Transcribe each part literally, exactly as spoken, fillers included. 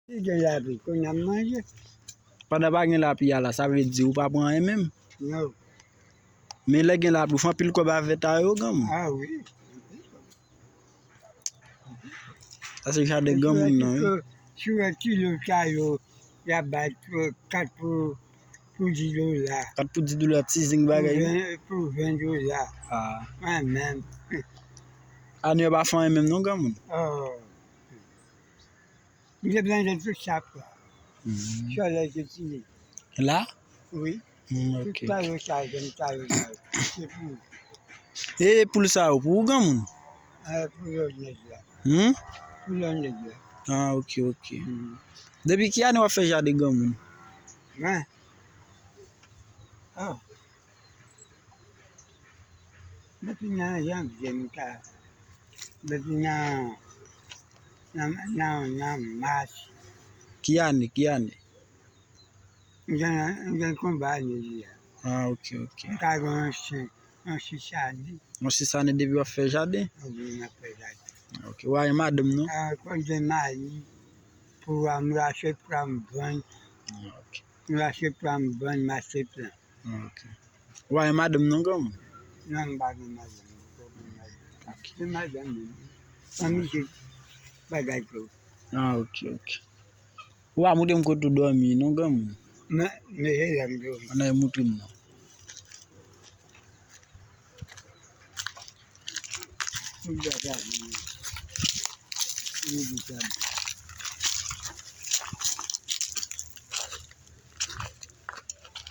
Si gen lapli, kounye a m manje. Pandan pa gen lapli a la, sa vle di ou pa pran anyen menm? Non. Men lè gen lapli, ou fè anpil kòb avè ta yo, granmoun? Ah wi. Sa se jaden granmoun nan, wi. Si w wè kilo sa yo, y ap bay kat pou, pou di dola. Kat pou di dola, ti zinc bagay, wi. Pou ven, pou ven dola. Ah. Mwen menm. Ane yo pa fè anyen menm non, granmoun. Oh. M te plante tout sap la. Mhm. Solèy te tiye. La? Wi. Mm, ok. Tout sa yo sa, jen sa yo sa. Se pou. E poul sa yo, pou ou granmoun? Eh, pou yo nèg la. Hmm? Pou yo nèg la. Ah, ok, ok. Mm. Depi ki ane w ap fè jaden granmoun? Mwen? Oh. Depi nan janvye m ta, depi nan, nan, nan, nan mas. Ki ane, ki ane? M gen, m gen konbyen ane deja? Ah, ok, ok. M ka gen yon senk, yon sis ane. Yon sis ane depi w ap fè jaden? Wi, m ap fè jaden. Ah, ok. Ou pa gen madanm non? Ah, kon gen mari, pou m rache pran m vann. Ah, ok. M rache pran m vann, m achte pran. Ah, ok. Ou pa gen madanm non, granmoun? Non, m pa gen madanm. M pa gen madanm. Ok. Se madanm mwen. Fanmi se bagay tou. Ah, ok, ok. Ou pa montre m kote ou dòmi non, granmoun? Men, men se la m dòmi. Ann al montre m non. Tout bagay. Tout bagay.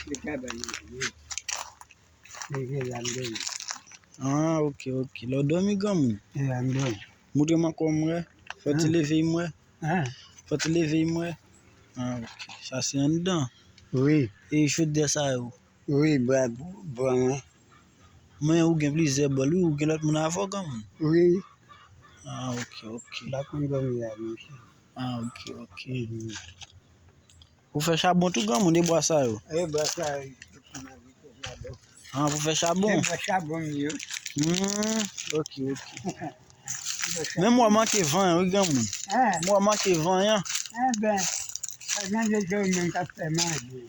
Li ka bay manje. Li gen la m dòmi. Ah, ok, ok. Lè w dòmi, granmoun? E la m dòmi. Montre m ankò m wè. Fò ti leve m wè. Fò ti leve m wè. Ah, ok. Sa se anndan. Wi. E chodyè sa yo? Wi, bò, bò mwen. Men ou gen plizyè bòl, wi, ou gen lòt moun avè w, granmoun? Wi. Ah, ok, ok. M pa konn dòmi la, mesye. Ah, ok, ok. Mhm. Ou fè chabon tou, granmoun, e bwa sa yo? E bwa sa yo. Ah, pou fè chabon? E bwa chabon yo. Hmm, ok, ok. Men m wè manke van an, wi, granmoun. Hein? M wè manke van an. Enben, pa gen de moun k ap fè manje.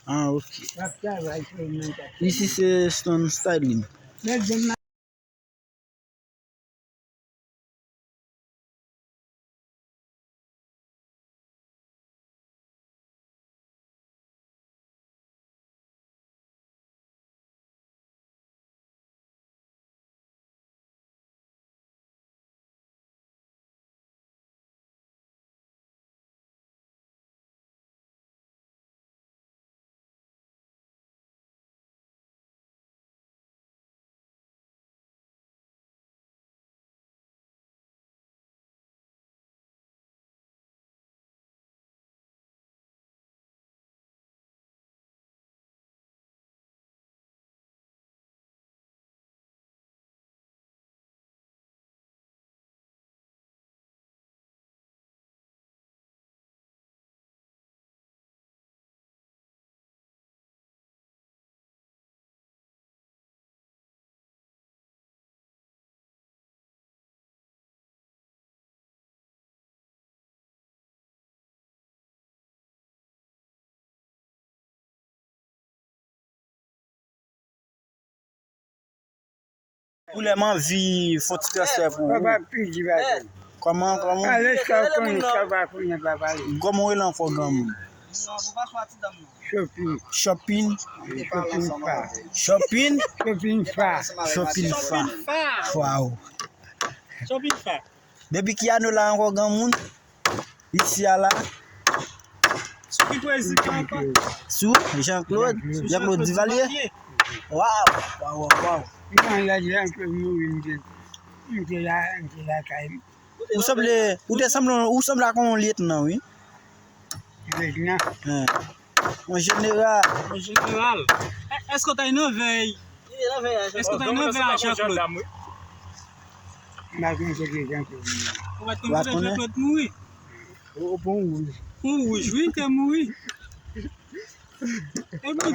Ah, ok. W ap travay, se ou menm k ap fè manje. Isi se Stone Styling. Men de Ou lè m anvi fè yon ti transfè pou ou. Papa pidi bagay. Kòman, kòman? Ale sa w konnen, sa w pa konnen, pa pale. Kòman w rele ankò, granmoun? Shopping. Shopping? Shopping fa. Shopping? Shopping fa. Shopping fa. Fa. Wow. Shopping fa. Depi ki ane w la ankò, granmoun? Isi a la. Sou ki prezidan ankò? Sou Jean-Claude, Jean-Claude Duvalier. Waw, waw, waw, waw. Mwen lè Jean-Claude mouri, m te, m te la, m te lakay m. Ou sanble, ou te sanble, ou sanble ak yon lyetnan, wi. Lyetnan. Hein. Yon jeneral. Yon jeneral. È-, èske w t al nan vèy? Èske w t al nan vèy a Jean-Claude? M pa konn kote Jean-Claude mouri. Ou pa t konn kote Jean-Claude mouri? Ou, ou pon wouj. Pon wouj, wi, te mouri. E bon.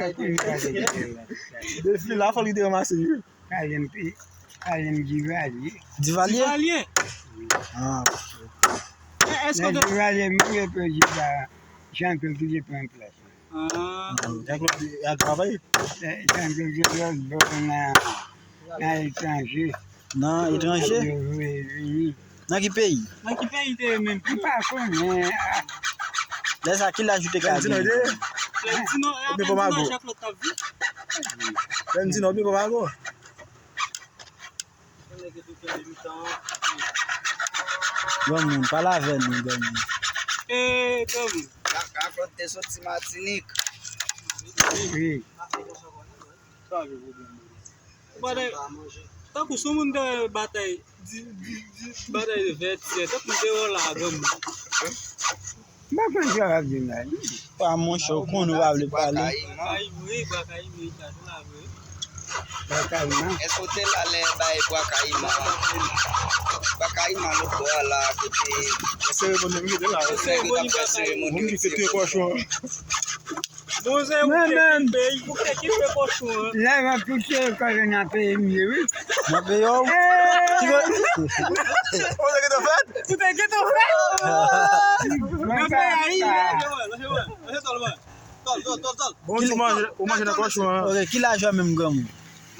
Depi la, fò li te ranmase yo. Kalem pi, Kalem Divalye. Divalye? Divalye. Ah, ok. È, Èske w te... Lè Divalye mouri, epi Djiba, Jean Claude ki te pran plas mwen. Ah. Jean Claude ap travay? Jean Claude te lòt bò nan, nan etranje. Nan etranje? Yo voye vini. Nan ki peyi? Nan ki peyi te ye menm? M pa konnen. Lè sa, ki laj ou te ka genyen? Florentino, e apèn di non Jean Claude t ap viv. Florentino, oubyen Papa Go? Granmoun, pale avè nou, granmoun. E, granmoun. Jean Claude te soti Matinik. Wi. Ou pa wè, tankou sou moun te batay, di, di, di, batay de vètyè, tankou deyò la, granmoun. M pa konn sa w ap di la. Pa monchè, ou konnen ou pa vle pale. Bwa Kayiman. Bwa Kayiman, wi, Bwa Kayiman, wi, sa se la vre. Bwa Kayiman. Èske w te la lè bay Bwa Kayiman? Bwa Kayiman, lòt bò a la, kote seremoni, m te la. Nèg yo t ap fè seremoni. Moun ki te touye kòchon an. Bon, se ou ki te kite, ou ki te kite kòchon an. Lè m ap touche kòchon nan peyi m ye, wi. Nan peyi w? Ki te... Ou te gentan fèt? Ou te gentan fèt? Nan peyi a, wi. Bon, ou manje, ou manje nan kòchon an. Ok, ki laj ou menm, granmoun?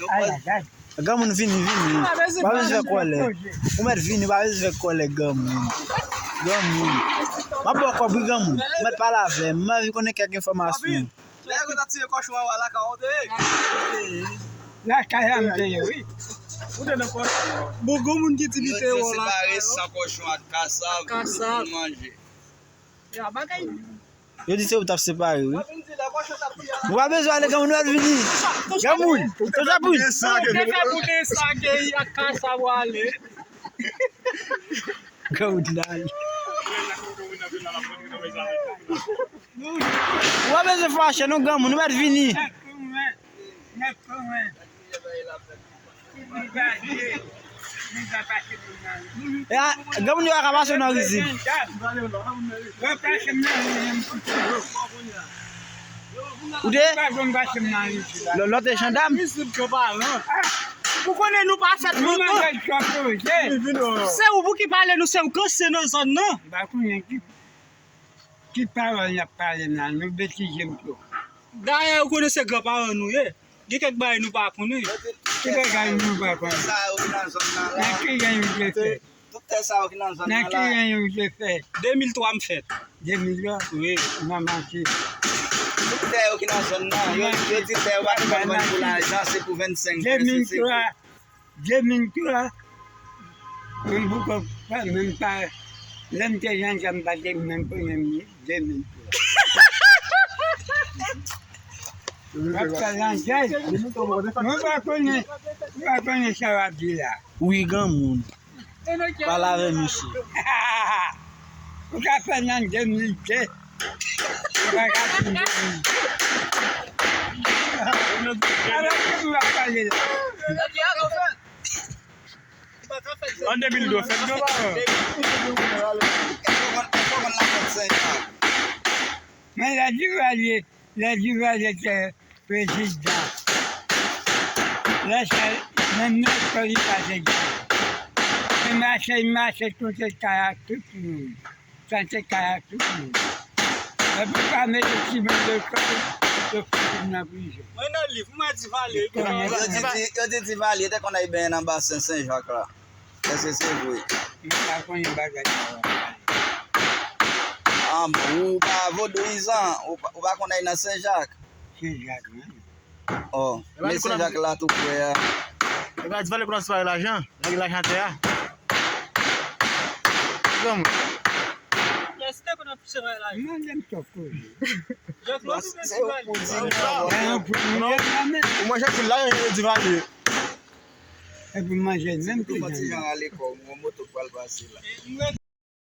Ay, ay, ay. Granmoun, vini, vini. Pa bezwen fè kòlè. Ou mèt vini, pa bezwen fè kòlè, granmoun. Granmoun. M ap ba w kòb, wi, granmoun. Ou mèt pale avè m. M anvi konnen kèk enfòmasyon. Lè yo t ap tire kòchon an, lakay ou te ye? Lakay la m te ye, wi. Ou te nan kòchon an. Bon, granmoun ki di li te ye lakay ou. Yo separe san kòchon ak kasav pou manje. Yo di se ou t ap separe, wi. Ou pa bezwen ale, granmoun, nou al vini. Granmoun, ou t ap vini. Ou te fè pou te sa, Guerrier, ak kasav ou ale. Granmoun, nou ale. Ou pa bezwen fache, non, granmoun, nou mèt vini. E a, granmoun yo pa ka pase w nan rizib. Ou te? Lò, lòt e jandam. Ou konnen nou pa fèt lontan. Se ou pou ki pale nou, se ou k ranse nan zòn nan. M pa konnen ki, ki pawòl y ap pale nan, nou betize m twòp. Dayè, ou konnen se granparan nou ye. Gen kèk bagay nou pa konnen. Ki bagay nou pa konnen? Nan ki gang ou te fèt? Tout tè sa yo ki nan zòn nan la. Nan ki gang ou te fèt? De mil twa m fèt. De mil twa? Wi. Manman ki? Tout tè yo ki nan zòn nan, yo, yo di tè yo pa t konn vann pou lajan, se pou vennsenk. De mil twa. De mil twa, menm pou kòb, menm pa, lè m te jèn sa, m pa te menm konnen de mil twa. W ap fè langay. Mwen pa konnen, mwen pa konnen sa w ap di la. Wi, granmoun. Pale avè misye. Ou ka fè nan de mil de. Ou pa ka fin de mil. Alò, ki pou w ap pale la? An de mil de w fèt, granmoun. Mwen la di w alye. Lè Divalye te prezidan, lè sa, menm lekòl li pa te gen. Li mache, li mache, touche kay ak tout moun. Plante kay ak tout moun. Epi pa mete timoun lekòl, yo fout moun nan prizon. Mwen nan liv, mwen Divalye. Yo di, yo di Divalye te konn al benyen nan basen Sen Jak la. Èske se vre? M pa konnen bagay sa yo. Ah, bon, ou pa vodouyizan, ou pa, ou pa konn al nan Sen Jak? Sen Jak, wi. Oh, men Sen Jak la tou prè a. Epa, Divalye konn ap separe lajan, lage lajan atè a. Granmoun. Èske te konn ap separe lajan? Mande m sa w koze. Jean Claude, se ou pou di. Ou manje anpil lajan Divalye. Epi manje menm ki jan. Yon ti jan ale kò, yon moto k pral pase la.